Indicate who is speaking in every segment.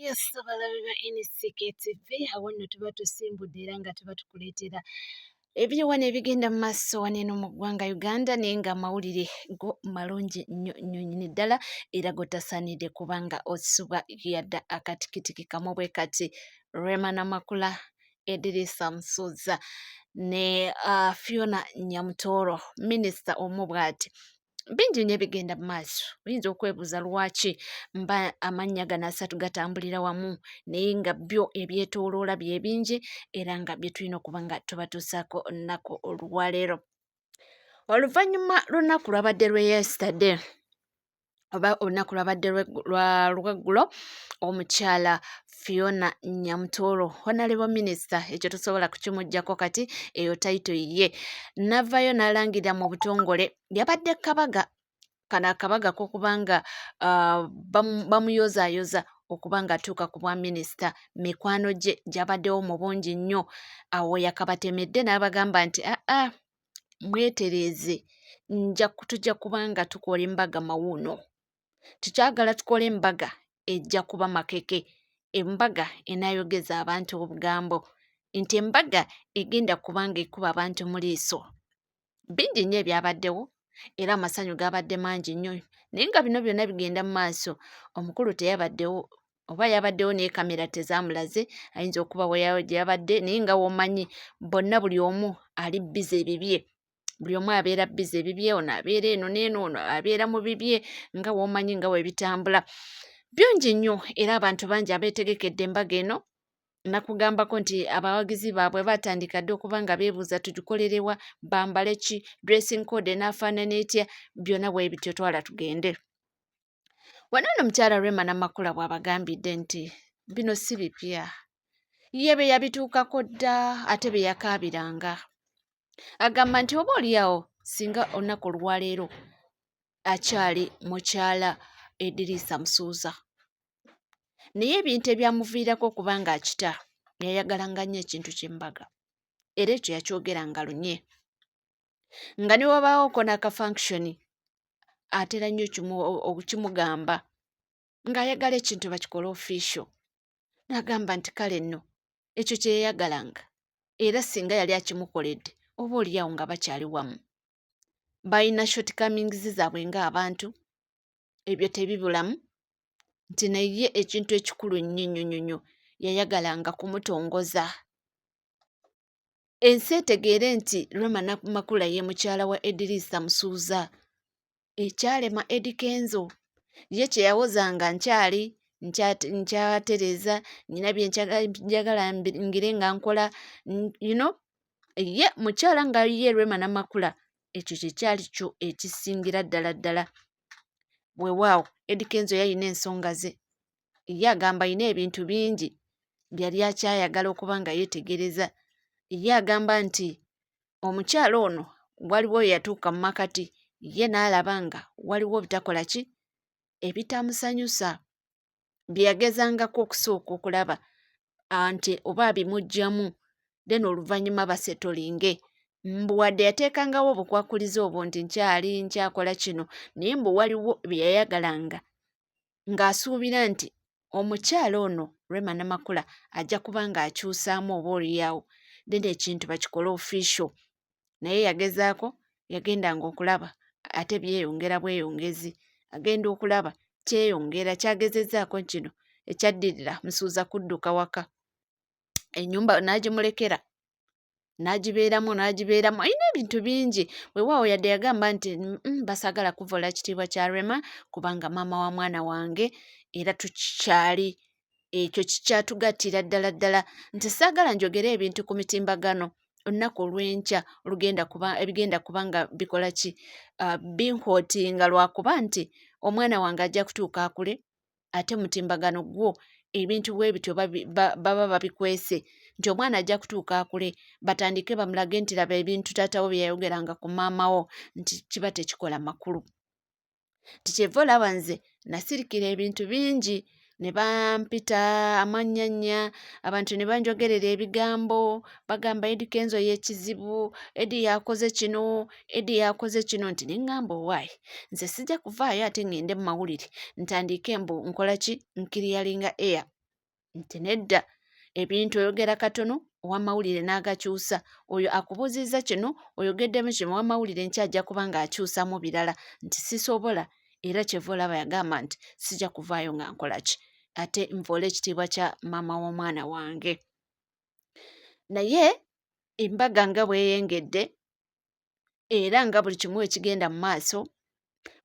Speaker 1: Yes, abalabi ba NCK TV, awo nno tuba tusimbudde era nga tuba tukuleetera ebiri wano ebigenda mu maaso wano eno mu ggwanga Uganda, naye ng'amawulire go malungi nnyo nnyo nnyini ddala era gotasaanidde kubanga osubwa yadda akatikitiki kamu bwe kati. Rema Namakula, Edirisa Musuuza ne Fiona Nyamutooro, minisita omu bw'ati. Bingi nnyo ebigenda mu maaso, oyinza okwebuuza lwaki mba amannya gano asatu gatambulira wamu, naye nga byo ebyetooloola bye bingi era nga bye tulina okuba nga tubatuusaako olunaku olwaleero. Oluvannyuma lunaku lwabadde lwe yesterday oba olunaku lwabadde lweggulo, omukyala Fiona Nyamutooro, honorable minister, ekyo tosobola kukimuggyako kati eyo tayito ye, navayo n'alangirira mu butongole. Yabadde kabaga kano akabaga k'okubanga bamuyozaayoza okuba nga atuuka ku bwa minisita. Mikwano gye gyabaddewo mu bungi nnyo, awo yakabatemedde n'abagamba nti aa mwetereeze, nja tujja kubanga tukola embaga mawuuno, tukyagala tukole embaga ejja kuba makeke, embaga enaayogeza abantu obugambo, nti embaga egenda kubanga ekuba abantu mu liiso. Bingi nnyo ebyabaddewo era amasanyu gaabadde mangi nnyo, naye nga bino byonna bigenda mu maaso omukulu teyabaddewo, oba yabaddewo naye kamera tezaamulaze, ayinza okuba gye yabadde, naye nga w'omanyi bonna buli omu ali bbize ebibye, buli omu abeera bbize ebibye, ono abeera eno n'eno, ono abeera mu bibye, nga w'omanyi nga we bitambula. Bingi nnyo era abantu bangi abeetegekedde embaga eno. Nakugambako nti abawagizi baabwe baatandika dda okuba nga beebuuza tugikolerewa, bambale ki, dressing code enaafaanana etya, byonna bwe bityo. Twala tugende wano nno mukyala Rema Namakula bw'abagambidde nti bino si bipya, ye be yabituukako dda ate be yakaabiranga. Agamba nti oba oliawo singa olunaku olwaleero akyali mukyala Edirisa Musuuza, naye ebintu ebyamuviirako okuba nga akita, yayagalanga nnyo ekintu ky'embaga era ekyo yakyogeranga lunye, nga ne wabaawoko n'akafunction atera nnyo okukimugamba ng'ayagala ekintu bakikole official, n'agamba nti kale nno ekyo kye yayagalanga era singa yali akimukoledde oba oliawo nga bakyali wamu. Balina shortcomings zaabwe ng'abantu, ebyo tebibulamu, nti naye ekintu ekikulu nnyo nnyo nnyo nnyo yayagalanga kumutongoza ensi etegeere nti Rema Namakula ye mukyala wa Edirisa Musuuza, ekyalema Eddy Kenzo. Ye kye yawozanga nkyali nkyatereeza, nina bye njagala ngire nga nkola, you know, ye mukyala nga ye Rema Namakula ekyo kye kyali kyo ekisingira ddala ddala. Weewaawo Eddy Kenzo yalina ensonga ze, ye agamba alina ebintu bingi byali akyayagala okuba nga yeetegereza. Ye agamba nti omukyala ono waliwo yatuuka mu makati ye n'alaba nga waliwo bitakola ki ebitamusanyusa bye yagezangako okusooka okulaba nti oba abimuggyamu, then oluvannyuma basetolinge. Mbu wadde yateekangawo obukwakulizo obwo nti nkyali nkyakola kino, naye mbu waliwo bye yayagalanga ng'asuubira nti omukyala ono Rema Namakula ajja kuba ng'akyusaamu oba oliawo, then ekintu bakikole official. Naye yagezaako, yagendanga okulaba ate byeyongera bweyongezi, agenda okulaba kyeyongera kyagezezzaako kino ekyaddirira Musuuza kudduka waka, ennyumba n'agimulekera n'agibeeramu n'agibeeramu. Alina ebintu bingi. Weewaawo yadde yagamba nti basaagala kuvvoola kitiibwa kya Rema kubanga maama wa mwana wange era tukyali ekyo kikyatugattira ddala ddala, nti saagala njogere ebintu ku mitimbagano olunaku olw'enkya olugenda kuba ebigenda kuba nga bikola ki binhootinga, lwakuba nti omwana wange ajja kutuuka akule ate mutimbagano gwo ebintu bwe bityo baba babikwese, nti omwana ajja kutuuka akule batandike bamulage nti laba ebintu taata wo bye yayogeranga ku maama wo, nti kiba tekikola makulu. Nti kyeva olaba nze nasirikira ebintu bingi ne bampita amannyanya, abantu ne banjogerera ebigambo, bagamba Eddy Kenzo y'ekizibu, Eddy yakoze kino, Eddy yakoze kino, nti ne ŋŋamba owaaye nze sijja kuvaayo ate ŋŋende mu mawulire ntandike mbu nkola ki nkiriyalinga air. Nti nedda, ebintu oyogera katono ow'amawulire n'agakyusa. Oyo akubuuzizza kino oyogeddemu kino, ow'amawulire enkya ajja kuba ng'akyusamu birala, nti sisobola. Era kyeva olaba yagamba nti sijja kuvaayo nga nkola ki ate nvoole ekitiibwa kya maama w'omwana wange. Naye embaga nga bweyengedde era nga buli kimu ekigenda mu maaso,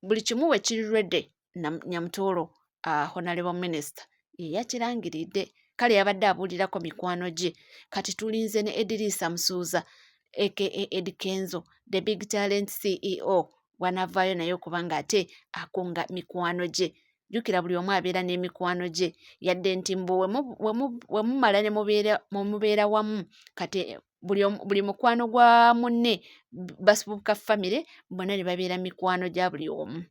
Speaker 1: buli kimu we kiri ready, Nyamutoolo Honorable Minister ye yakirangiridde. Kale yabadde abuulirako mikwano gye. Kati tulinze ne Ediriisa Musuuza aka Eddy Kenzo, the big talent CEO, bw'anaavaayo naye okuba ng'ate akunga mikwano gye. Jjukira buli omu abeera n'emikwano gye, yadde nti mbu we mumala ne mubeera wamu, kati buli mukwano gwa munne basibuka famire bonna ne babeera mikwano gya buli omu.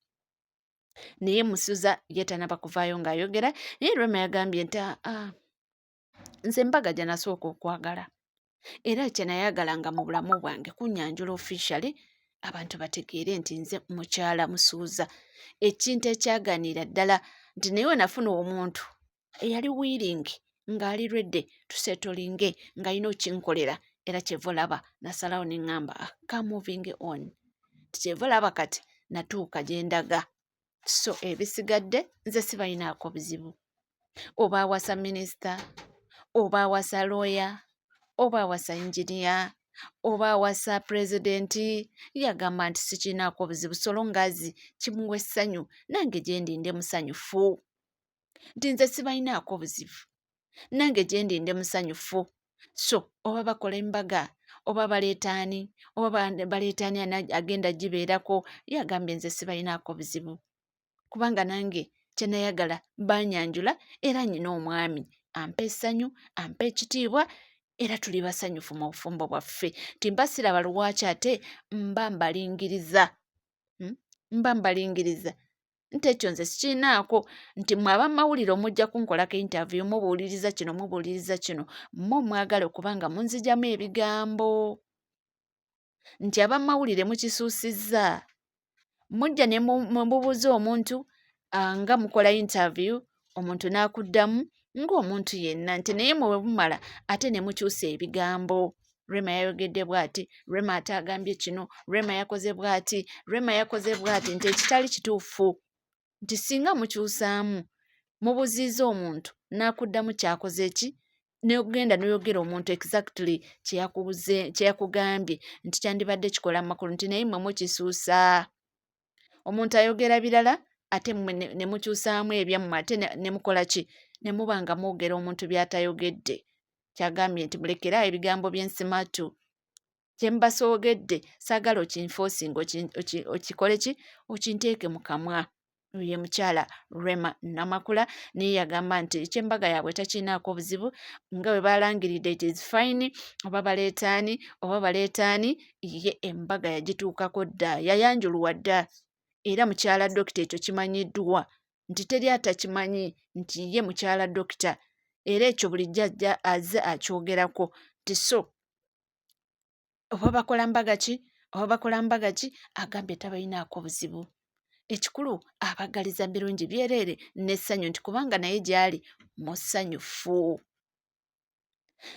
Speaker 1: Naye Musuuza ye tannaba kuvaayo ng'ayogera, naye Rema yagambye nti aa nze embaga gye nasooka okwagala era kye nayagalanga mu bulamu bwange kunnyanjula officially abantu bategeere nti nze mukyala Musuuza, ekintu ekyaganira ddala nti naye we nafuna omuntu eyali willing ng'ali ready tusetolinge ng'alina okinkolera, era kyeva olaba nasalawo ne ŋŋamba ka moving on, kyeva olaba kati natuuka gye ndaga. So ebisigadde nze sibalinaako buzibu, oba awasa minisita, oba awasa looya, oba awasa engineer, oba awasa pulezidenti, yagamba nti sikirinaako buzibu so long as kimuwa essanyu, nange gye ndi ndi musanyufu. Nti nze sibalinaako buzibu, nange gye ndi ndi musanyufu. So oba bakola embaga, oba baleeta ani, oba baleeta ani agenda gibeerako, yagambye nze sibalinaako buzibu kubanga nange kye nayagala baanyanjula era nnyina omwami ampa essanyu, ampa ekitiibwa, era tuli basanyufu mu bufumbo bwaffe. Nti mba siraba lwaki ate mba mbalingiriza, Mba mbalingiriza nti ekyo nze sikirinaako, nti mmwe ab'amawulire omujja kunkolako interview mubuuliriza kino, mubuuliriza kino, mmwe mwagala okuba nga munzigyamu ebigambo, nti ab'amawulire mukisuusizza, mujja ne mubuuza omuntu nga mukola interview, omuntu n'akuddamu ng'omuntu yenna, nti naye mwe bwe mumala ate ne mukyusa ebigambo. Rema yayogedde bw'ati, Rema ate agambye kino, Rema yakoze bw'ati, Rema yakoze bw'ati, nti ekitali kituufu, nti singa mukyusaamu mubuziiza omuntu n'akuddamu ky'akoze ki, n'ogenda n'oyogera omuntu exactly kye yakugambye, nti kyandibadde kikola amakulu, nti naye mmwe mukisuusa. Omuntu ayogera birala ate mmwe ne mukyusaamu ebyammwe, ate ne mukola ki, ne muba nga mwogera omuntu by'atayogedde. Kyagambye nti mulekeraawo ebigambo by'ensimatu, kye mbasoogedde saagala okinfoosinga okikole ki, okinteeke mu kamwa. Oyo ye mukyala Rema Namakula, naye yagamba nti eky'embaga yaabwe takirinaako buzibu nga bwe baalangiridde, it is fine, oba baleeta ani, oba baleeta ani, ye embaga yagituukako dda, yayanjulwa dda, era mukyala dokita ekyo kimanyiddwa nti teri atakimanyi nti ye mukyala dokita, era ekyo bulijjo ajja azze akyogerako nti so oba bakola mbaga ki, oba bakola mbaga ki, agambye tabalinaako buzibu. Ekikulu abagaliza birungi byereere n'essanyu, nti kubanga naye gy'ali musanyufu,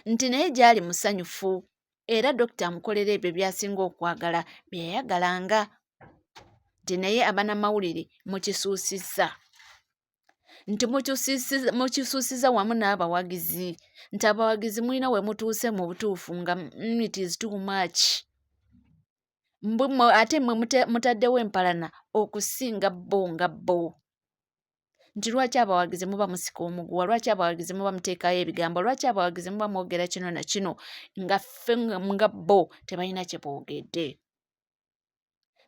Speaker 1: nti naye gy'ali musanyufu, era dokita amukolera ebyo by'asinga okwagala bye yayagalanga, nti naye abanamawulire mukisuusizza, nti mukisuusizza wamu n'abawagizi, nti abawagizi mulina we mutuuse mu butuufu nga it is too much, ate mmwe mutaddewo empalana okusinga bo nga bo, nti lwaki abawagizi muba musika omuguwa, lwaki abawagizi muba muteekayo ebigambo, lwaki abawagizi muba mwogera kino na kino nga ffe nga bo tebalina kye boogedde,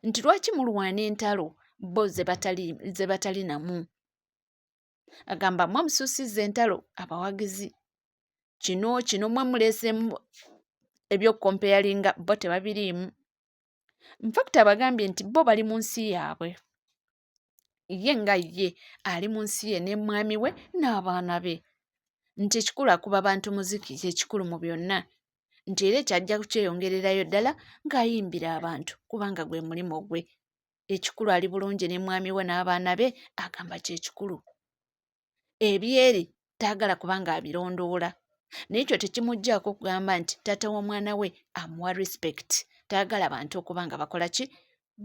Speaker 1: nti lwaki mulwana entalo bo ze batalinamu. Agamba mmwe musuusizza entalo abawagizi, kino kino mmwe muleeseemu eby'okukompeyalinga, bo tebabiriimu. Infact abagambye nti bo bali mu nsi yaabwe, ye nga ye ali mu nsi ye ne mwami we n'abaana be, nti ekikulu akuba bantu muziki kyekikulu mu byonna, nti era ekyo ajja kukyeyongererayo ddala ng'ayimbira abantu kubanga gwe mulimu gwe. Ekikulu ali bulungi ne mwami we n'abaana be, agamba kyekikulu. Ebyeri Taagala kubanga abirondoola, naye ekyo tekimuggyaako okugamba nti taata w'omwana we amuwa respect. Taagala bantu okuba nga bakola ki,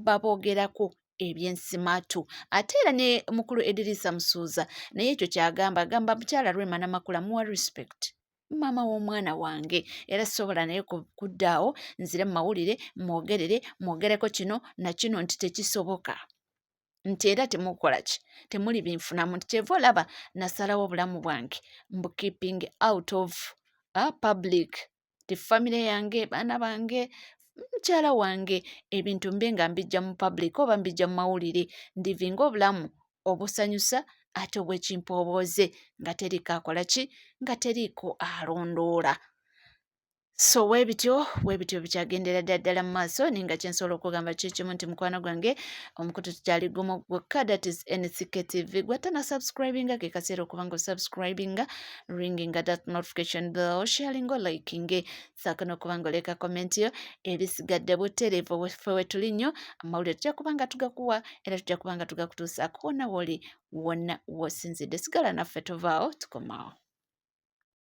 Speaker 1: baboogerako ebyensimatu. Ate era ne mukulu Edirisa Musuuza naye ekyo kyagamba, agamba mukyala Rema Namakula muwa respect, maama w'omwana wange, era sisobola naye kuddaawo nzire mu mawulire mwogerere mwogereko kino na kino, nti tekisoboka, nti era temukola ki, temuli binfunamu, nti kyeva olaba nasalawo obulamu bwange mbu keeping out of public, ti famire yange, baana bange, mukyala wange, ebintu mbe nga mbijja mu public oba mbijja mu mawulire, ndivinga obulamu obusanyusa ate obw'ekimpobooze nga teriiko akola ki, nga teriiko alondoola. So weebityo bikyagendera ddala ddala mu maaso. Naye nga kyensobola okugamba kyekimu nti mukwano gwange, omukutu tukyali gumu gwokka, that is NCK TV. Gwatana subscribinga, ke kaseera okuba nga osubscribinga, ringinga that notification bell, sharinga, likinge, saako n'okuba nga oleka comment yo. Ebisigadde butereevu, ffe we tuli nnyo. Amawulire tujja kuba nga tugakuwa era tujja kuba nga tugakutuusaako wonna w'oli, wonna w'osinzidde. Sigala naffe, tovaawo, tukomaawo.